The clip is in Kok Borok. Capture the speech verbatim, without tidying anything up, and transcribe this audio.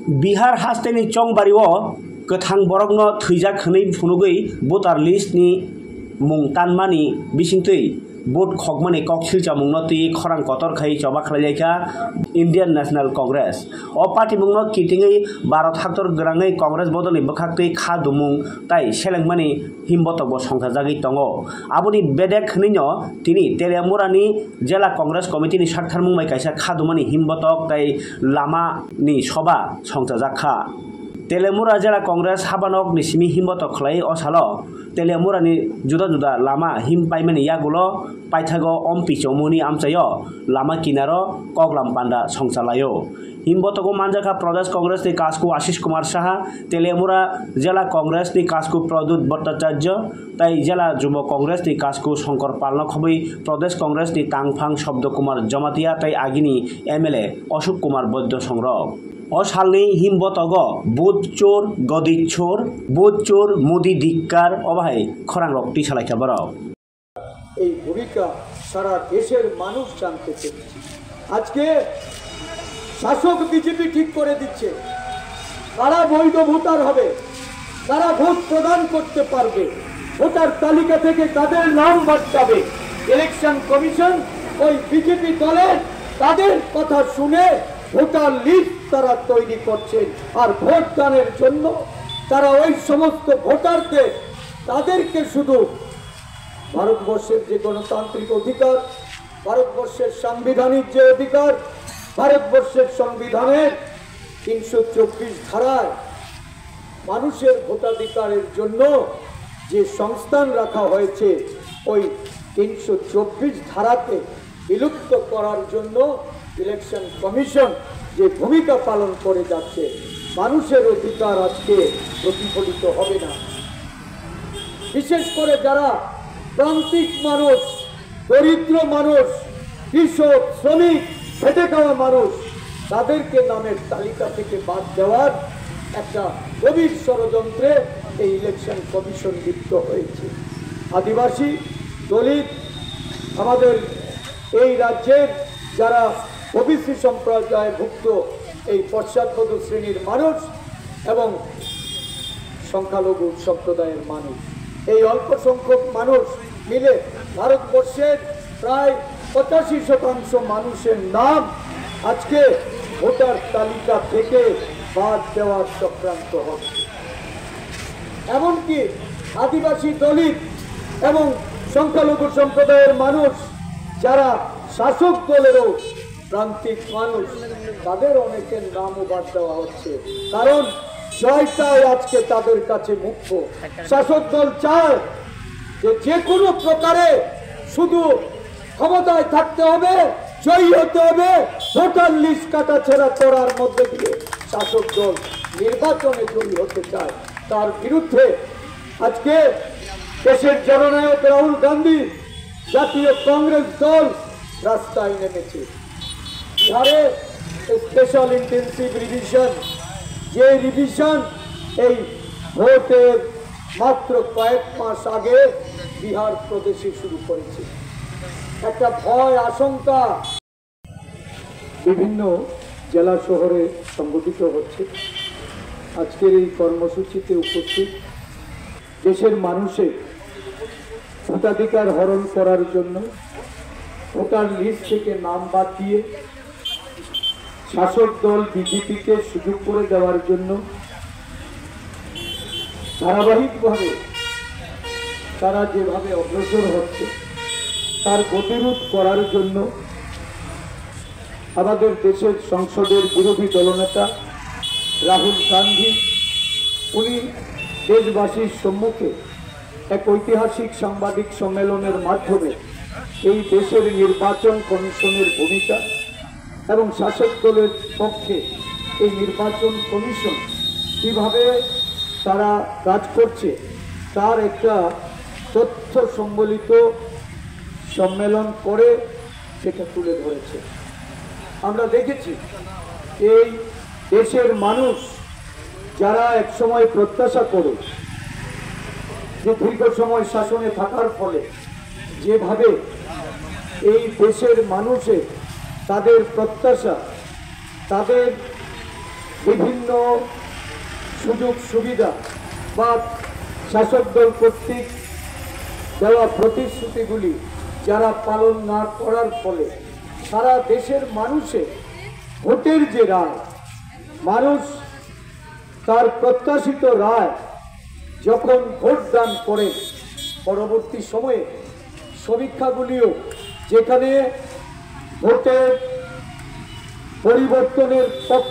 Bihar hasteni chongbario kwthang borokno thwijak hwnwi phunugwi voter list ni mung tanmani bisingtwi vote khokmani kok silchamungno twi khorang kotor khai choba khlailaikha Indian National Congress. O party mungno kitingwi Bharat haktor gwnangwi Congress bodolni bwkhaktwi kha dumung tai selengmani himbotok bo songchajagwi tongo. Aboni bedek hwnwino tini Teliamurani Jela Congress Committee ni saktharmung bai kaisa khadumani himbotok tei lama ni soba songchajak kha. Telemura Jela Congress habanok ni simi himbotok khlai o salo Telemura ni juda juda lama him paimani yagulo paithago Ompi Chomuni amchaio lama kinaro koklam panda songchalaio. Himbotogo manjakha Pradesh Congress ni kasku Ashish Kumar Saha, Telemura Jela Congress ni kasku Pradyut Bhattacharya, tai Jela Jubo Congress ni kasku Shankar Palno khobwi Pradesh Congress ni tangphang Shabda Kumar Jamatia tai agini M L A Ashok Kumar Boidya songrok. O salni himbotogo Budh Chor, Godi Chor, Budh Chor, Modi Dikkar, obo hai khorangrok twi salaikha borok. এই ভূমিকা সারা দেশের মানুষ জানতে পেরেছে। আজকে শাসক বিজেপি ঠিক করে দিচ্ছে কারা বৈধ ভোটার হবে, কারা ভোট প্রদান করতে পারবে, ভোটার তালিকা থেকে কাদের নাম বাদ যাবে। ইলেকশন কমিশন ওই বিজেপি দলের তাদের কথা শুনে ভোটার লিস্ট তারা তৈরি করছেন। আর ভোট দানের জন্য তারা ওই সমস্ত ভোটারদের, তাদেরকে শুধু ভারতবর্ষের যে গণতান্ত্রিক অধিকার, ভারতবর্ষের সাংবিধানিক যে অধিকার, ভারতবর্ষের সংবিধানের তিনশো চব্বিশ ধারায় মানুষের ভোটাধিকারের জন্য যে সংস্থান রাখা হয়েছে, ওই তিনশো চব্বিশ ধারাকে বিলুপ্ত করার জন্য ইলেকশন কমিশন যে ভূমিকা পালন করে যাচ্ছে, মানুষের অধিকার আজকে প্রতিফলিত হবে না। বিশেষ করে যারা প্রান্তিক মানুষ, দরিদ্র মানুষ, কৃষক, শ্রমিক, খেটে খাওয়া মানুষ, তাদেরকে নামের তালিকা থেকে বাদ দেওয়ার একটা গভীর ষড়যন্ত্রে এই ইলেকশন কমিশন লিপ্ত হয়েছে। আদিবাসী, দলিত, আমাদের এই রাজ্যের যারা ওবিসি সম্প্রদায়ভুক্ত এই পশ্চাৎপদ শ্রেণীর মানুষ এবং সংখ্যালঘু সম্প্রদায়ের মানুষ, এই অল্প সংখ্যক মানুষ মিলে ভারতবর্ষের প্রায় পঁচাশি শতাংশ মানুষের নাম আজকে ভোটার তালিকা থেকে বাদ দেওয়ার চক্রান্ত হচ্ছে। এমনকি আদিবাসী, দলিত এবং সংখ্যালঘু সম্প্রদায়ের মানুষ, যারা শাসক দলেরও প্রান্তিক মানুষ, তাদের অনেকের নামও বাদ দেওয়া হচ্ছে, কারণ জয়টাই আজকে তাদের কাছে মুখ্য। শাসক দল চায় যে যে কোনো প্রকারে শুধু ক্ষমতায় থাকতে হবে, জয়ী হতে হবে, ভোটার লিস্ট কাটাছেঁড়া করার মধ্যে দিয়ে শাসক দল নির্বাচনে জয়ী হতে চায়। তার বিরুদ্ধে আজকে দেশের জননায়ক রাহুল গান্ধী, জাতীয় কংগ্রেস দল রাস্তায় নেমেছে। বিহারে স্পেশাল ইন্টেন্সিভ রিভিশন, যে রিভিশন এই ভোটের মাত্র কয়েক মাস আগে বিহার প্রদেশে শুরু করেছে, একটা ভয় আশঙ্কা বিভিন্ন জেলা শহরে সংগঠিত হচ্ছে। আজকের এই কর্মসূচিতে উপস্থিত দেশের মানুষের ভোটাধিকার হরণ করার জন্য, ভোটার লিস্ট থেকে নাম বাদ দিয়ে শাসক দল বিজেপিকে সুযোগ করে দেওয়ার জন্য ধারাবাহিকভাবে তারা যেভাবে অগ্রসর হচ্ছে, তার প্রতিরোধ করার জন্য আমাদের দেশের সংসদের বিরোধী দলনেতা রাহুল গান্ধী, উনি দেশবাসীর সম্মুখে এক ঐতিহাসিক সাংবাদিক সম্মেলনের মাধ্যমে এই দেশের নির্বাচন কমিশনের ভূমিকা এবং শাসক দলের পক্ষে এই নির্বাচন কমিশন কিভাবে তারা কাজ করছে, তার একটা তথ্য সম্বলিত সম্মেলন করে সেটা তুলে ধরেছে। আমরা দেখেছি, এই দেশের মানুষ যারা একসময় প্রত্যাশা করে যে দীর্ঘ সময় শাসনে থাকার ফলে যেভাবে এই দেশের মানুষের তাদের প্রত্যাশা, তাদের বিভিন্ন সুযোগ সুবিধা বা শাসক দল কর্তৃক দেওয়া প্রতিশ্রুতিগুলি যারা পালন না করার ফলে সারা দেশের মানুষের ভোটের যে রায়, মানুষ তার প্রত্যাশিত রায় যখন ভোট দান করে, পরবর্তী সময়ে সমীক্ষাগুলিও যেখানে ভোটের পরিবর্তনের পক্ষে